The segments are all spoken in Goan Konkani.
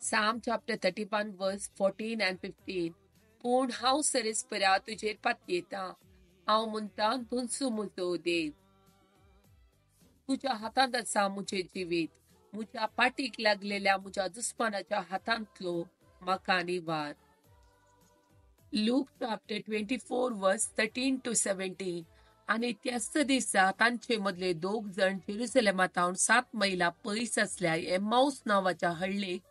Psalm chapter 31 verse 14 and 15. पूण हांव सरेस्परा तुजेर पातयेता, हांव म्हणटा तुंचो म्हजो देव. तुज्या हातांत आसा म्हजें जिवीत, म्हज्या पाटीक लागलेल्या म्हज्या दुस्मानाच्या हातांतलो म्हाका निवार. Luke chapter 24 verse 13 to 17. आनी त्याच दिसा तांचे मदले दोग जण जेरुसलेमांत 7 मैलां पयस आसल्या एम्माउस नांवाच्या हळ्ळेक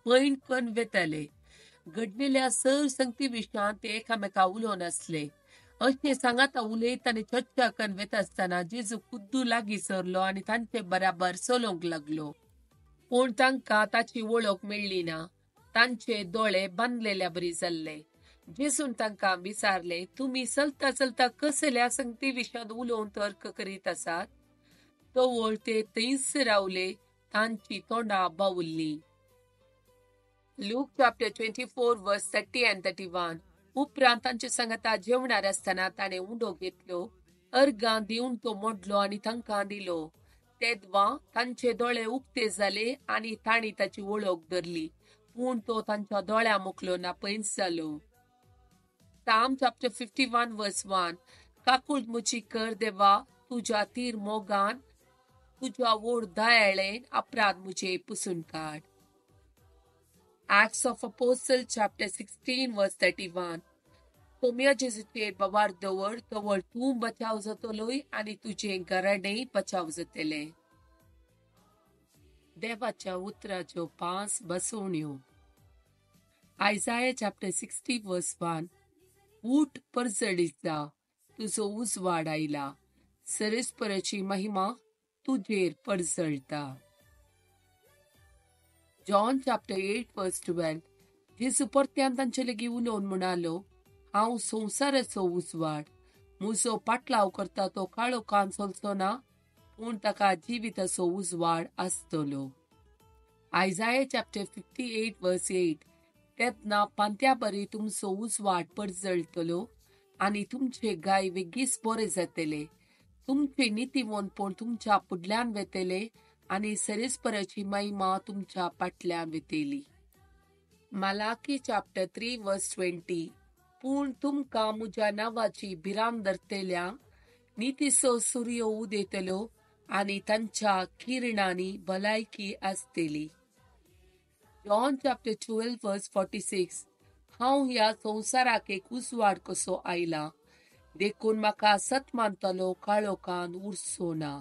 पयण करून वेताले. घडलेल्या सर संगती विशयांत ते एकामेका उलोवन आसले. अशें सांगाता उलयत आनी चर्चा करून वेता आसतना जेजू खुद्दू लागीं सरलो आनी तांचे बराबर चलोवंक लागलो. पूण तांकां ताची वळख मेळ्ळी ना. तांचे दोळे बांदलेल्या बरी जाल्ले. जेजून तांकां विचारले, तुमी चलता चलता कसल्या संगती विशयांत उलोवन तर्क करीत आसात? तवळ ते थंयच रावले, तांची तोंडां बावुल्लीं. Luke chapter 24 verse 30 and 31. उपरांत तांचे सांगाता जेवणार आसतना ताणें उंडो घेतलो, अर्गां दिवन तो मोडलो आनी तांकां दिलो. तेदवा तांचे दोळे उक्ते जाले आनी तांणी ताची वळख धरली, पूण तो तांच्या दोळ्यां मुखलो नापयस जालो. Psalm chapter 51 verse 1. काकूळ म्हजी कर देवा, तुज्या तीर मोगान, तुज्या व्हड दयाळेन अपराध म्हजे पुसून काड. Acts of Apostle chapter 16 verse 31. Saumya जेजूचेर बवार दवर, तवळ तूं बचाव जातलोय आनी तुजें घराणें बचाव जातलें. देवाच्या उतराच्यो 5 बसवण्यो. Isaiah chapter 60 verse 1. ऊठ परजळीत जा, तुजो उजवाड आयला, सरेस्पराची महिमा तुजेर परजळटा. John chapter 8 verse 12. जेजू परत्यान तांचे लागीं उलोवन म्हणालो, हांव संवसाराचो उजवाड. म्हजो पाटलाव करता तो काळोखान चलचो ना, पूण ताका जिविताचो उजवाड आसतलो. Isaiah chapter 58 verse 8. तेन्ना पांत्या बरी तुमचो उजवाड परजळटलो आनी तुमचे गाय वेगीच बरे जातले. तुमचे नितीवंतपण तुमच्या फुडल्यान वेतले आनी सरेस्पराची महिमा तुमच्या फाटल्यान वेतली. Malachi chapter 3 verse 20. पूण तुमकां म्हज्या नांवाची भिरांत धरतल्यांक नितीचो सूर्य उदेतलो आनी तांच्या किरणांनी भलायकी आसतली. John chapter 12 verse 46. हांव ह्या संवसाराक एक उजवाड कसो आयला, देखून म्हाका सत मानतलो काळोखान उरचो ना.